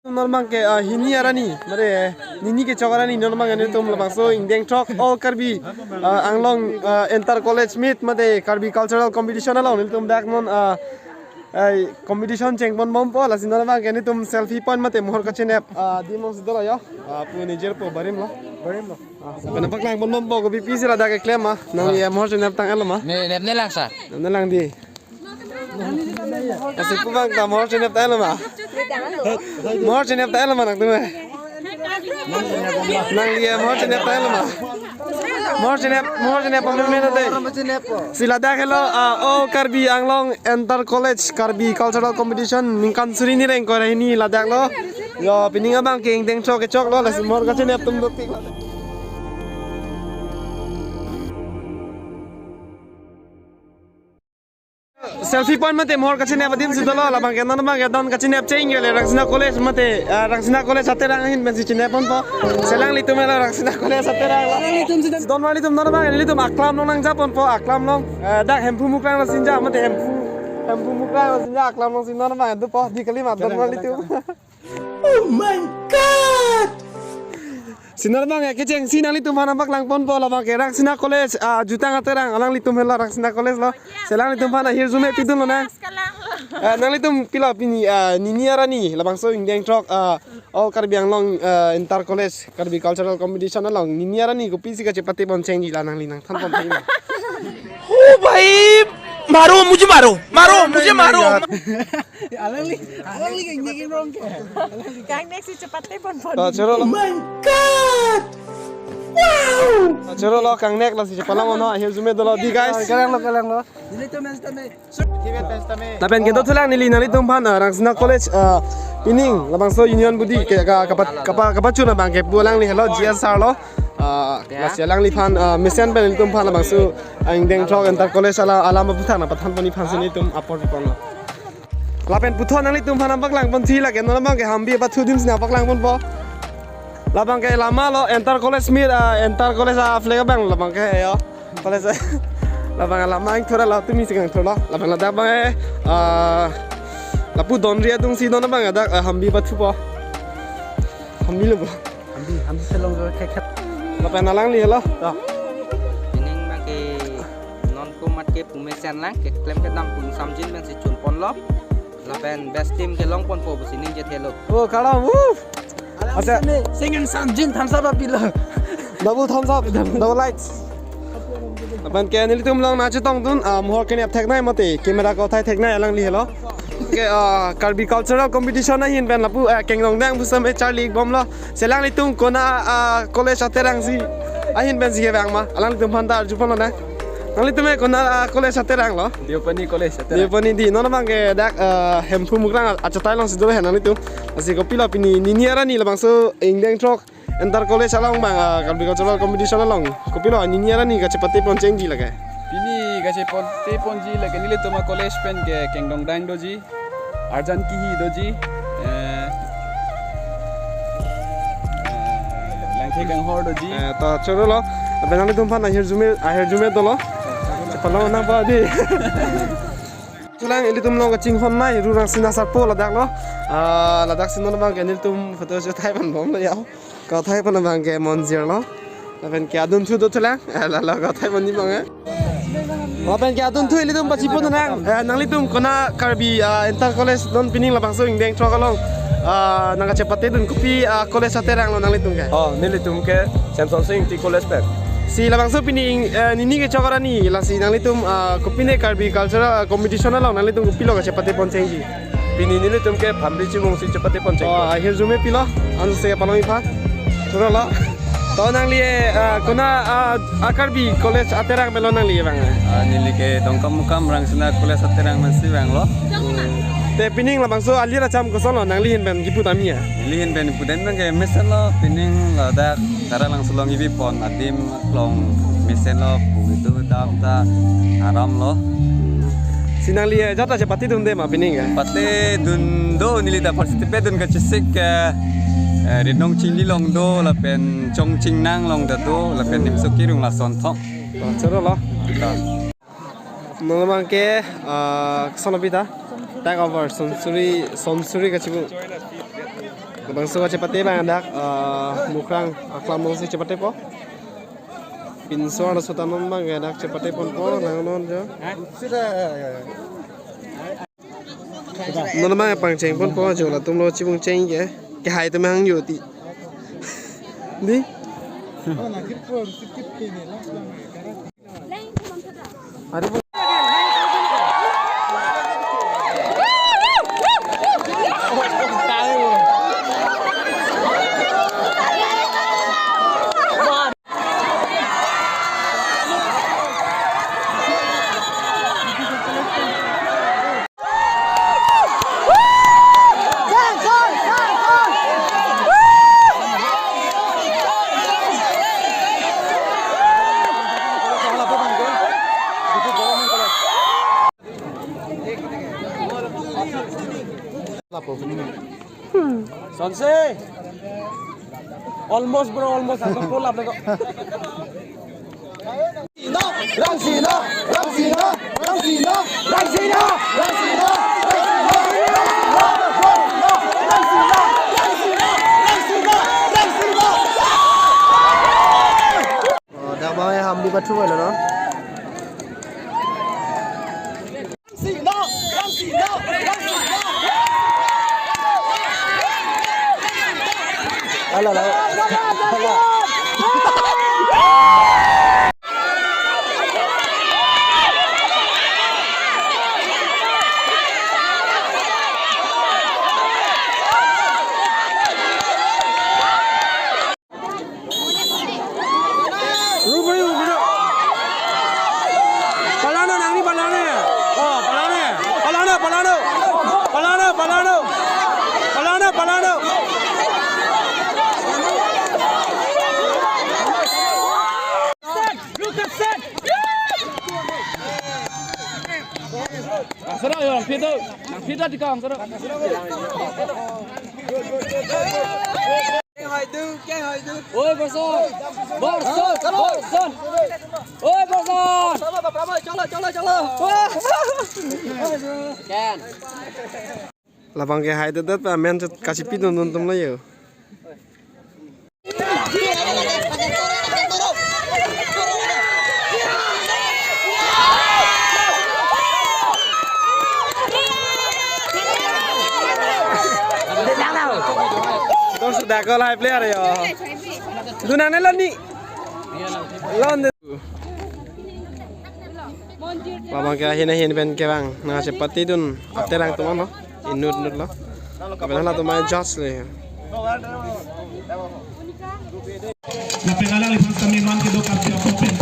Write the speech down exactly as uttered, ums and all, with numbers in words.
Non abang ke, ah, hini arni, mate nini kechok arni non abang nelitum labangso ingdeng throk All Karbi, ah, Anglong, ah, Inter College Meet mate Karbi Cultural Competition along nelitum dak non, ah, ai, competition chengpon bompo, lasi non abang ke nelitum selfie point mate mohor kachenep, ah, adim alongsi dolo yo. Ah, pu nijirpo, barim lo. Barim lo. Ah, pen paklangpon bompo, kopi pisi ladak keklem ma. Nangli mohor cheneptang-etlo ma? Ne, nepnelang sir. Nepnelang dei. Lasi pu abang ta mohor cheneptang-etlo ma? Mohor cheneptang-etlo ma nangtum? Nangli mohor cheneptang-etlo ma? Mohor chenep, mohor chenep pon mena dei. Si ladak helo, ah, All Karbi Anglong Inter College Karbi Cultural Competition ningkan suri hini ra ingkoi ra hini ladak lo. Yo, pining abang ke ingdeng throk kechoklo, lasi mohor kachenep atum dopik lo. Selfie point mate mohor kachenep adim si dolo, labang ke non abang ke don kachenep cheng le Rangsina College mate, ah, Rangsina College aterang ahin pensi chenep ponpo. Selanglitum helo Rangsina College aterang. Don nanglitum non abang nelitum aklam along nangjaponpo, aklam along. Eh, dak Hemphu Mukrang alongsi ja mate Hemphu, Hemphu Mukrang alongsi ja, aklam alongsi non abang dopo, dei kali ma don nanglitum. Oh my God! Si non abang ya kechengsi nanglitum aphan paklangponpo, labang ke Rangsina College, ah, jutang aterang, alanglitum helo Rangsina College lo. Selanglitum aphan ahirjume pidunlonang. Eh, nanglitum pilo pini, ah, nini arni labangso ingdeng throk, ah, All Karbi Anglong, ah, Inter College Karbi Cultural Competition along nini arni kopisi kachepate pon chengji la nangli nangthanpon thei ma? Oh bhai, maro, mujhe maro, maro, mujhe maro. Alangli, alangli kangnek ingrong ke. Kangnek si chepate ponpon. Ah, choro lo. Oh my God! Wow! Ah, choro lo, kangnek lasi chepalong ono, ahirjume dolo dei guys. Kalanglo, kalanglo. Nelitum mes tame. Lapen ke dothulang neli nanglitum aphan, ah, Rangsina College, ah, pining labangso union body ke ka, kapa, kapa, kapachun abang ke pu alangli helo G S R lo. Ah, lasi alangliphan, ah, mesen pen nelitum aphan labangso, ah, ingdeng throk Inter College alam, alam aputhak nangpathanpon aphansi nelitum apor piponlo. Lapen puthot nanglitum aphan nangpaklangpon thi lake non abang ke Hambi apathu adim si nangpaklangponpo. Labang ke lama lo Inter College Meet, ah, Inter College a-flag abang labang ke yo. College labang lama ingthur lo, tumi si kangthur lo. Labang ladak abang, eh, ah, lapu donri adungsi non abang dak, ah, Hambi apathupo. Hambi lo bo. Hambi, Hambi selong ke kek kek. Lapen alangli helo. To. Pining abang ke non komat ke pumesen lang, keklem kedam pun samjin pensi chunponlo. Lapen best team ke longponpo pusi ningje thelo. Oh, karam, woo! Asa singing samjin thumbs up apilo. Double thumbs up, double likes. Lapen ke nelitum along nangchetongdun, ah, mohor kenep theknei mate, camera kothai theknei alangli helo. Ke, ah, Karbi Cultural Competition ahin pen lapu, eh, kengdongdang pusitame charli bomlo. Selanglitum kona, ah, college aterang si ahin pensi kevang ma? Alanglitum aphan ta arjuponlonang. Nanglitum ke kona, ah, college aterang lo? Deopani College aterang. Deopani dei, non abang ke dak, ah, Hemphu Mukrang a-, achatai alongsi dolo he nanglitum. Lasi kopilo pini nini arni labangso ingdeng throk Inter College along abang, ah, Karbi Cultural Competition along. Kopilo nini arni kachepate pon chengji lake? Pini kachepate ponji lake nelitum a-college pen ke kengdongdang doji. Arjan kihi doji, eh, eh, langthe kanghor doji. Eh, to choro lo. Lapen nanglitum aphan ahirjume, ahirjume dolo. Chepalong nangpo dei. Thulang ilitum along kachinghon nai ru Rangsina Sarpo ladak lo. Ah, ladak si non abang ke nelitum photo shoot thai pon bomlo ya. Kothai pon abang ke Monjir lo. Lapen ke adunthu dothulang. Eh, lalo kothai pon ni abang, eh. Lapen ke adunthu ilitum pachiponang. Eh, nanglitum kona Karbi, ah, Inter College non pining labangso ingdeng throk along, ah, nangkachepatedun kopi, ah, college aterang lo nanglitum ke? Oh, nelitum ke Semson Sing Ingti College pen. Si labangso pining, eh, nini kechok arni lasi nanglitum, ah, kopine Karbi Cultural, ah, Competition along nanglitum kopilo kachepate pon chengji? Pini nelitum ke phamri chimung si chepate pon cheng. Oh, ahirjume pilo, anse palong ipha. Choro lo. To nangli, eh, kona, ah, a-Karbi College aterang pen lo nangli abang, eh? Ah, neli ke Dongkamukam Rangsina College aterang pensi vanglo. Te pining labangso alir acham koson lo nangli ahin pen kipu tami ya? Neli ahin pen pudam abang ke mesen lo, pining ladak Taralangso along ivi pon adim along mesen lo, pu itu dam ta aram lo. Si nangli, eh, jat ta chepatedunde ma pining ke? Patedun do, neli ta participate dun kachesik ke, eh, Rinong Chingli along do, lapen Chong Chingnang along ta do, lapen Nimso Kirung lason thong. Oh, choro lo. Ta. Non abang ke, ah, koson lo pita? Take over, Sonsuri, Sonsuri kachibu. Labangso kachepate abang dak, eh, Mukrang aklam alongsi chepatepo. Pinso arloso ta non abang dak chepateponpo, nang non jo. Non abang pangchengponpo jo, latum lo chibung cheng ke. Kehai atum hang yo ti. Di? Ari Sonse. Almost, bro, almost. Aku pull up lagi. Rangsina, Rangsina, Rangsina, Rangsina. Oh, dak bang ya hambi pathu lo, no? Ala, ala. Rup, rup, rup. Palano, nangni palano. Oh, palano. Palano, palano. Palano, palano. Palano, palano. Set, look at set. Asara yo, pito. Pito tika asara. Keng hoidu, keng hoidu. Oi, Borson. Borson, Borson. Oi, Borson. Cholo, cholo, cholo, cholo. Ken. Labang kehai det det pa men chot kachipi dun dun atum lo yo. Tor sudah gol high player yo. Dunane lo ni. Lon. Labang ke ahin ahin pen kevang nangchepate dun aterang atum lo. Inut inut lo. Kapen halatum judge le. Lapen alangliphan kami man kedo Karbi Anglong pen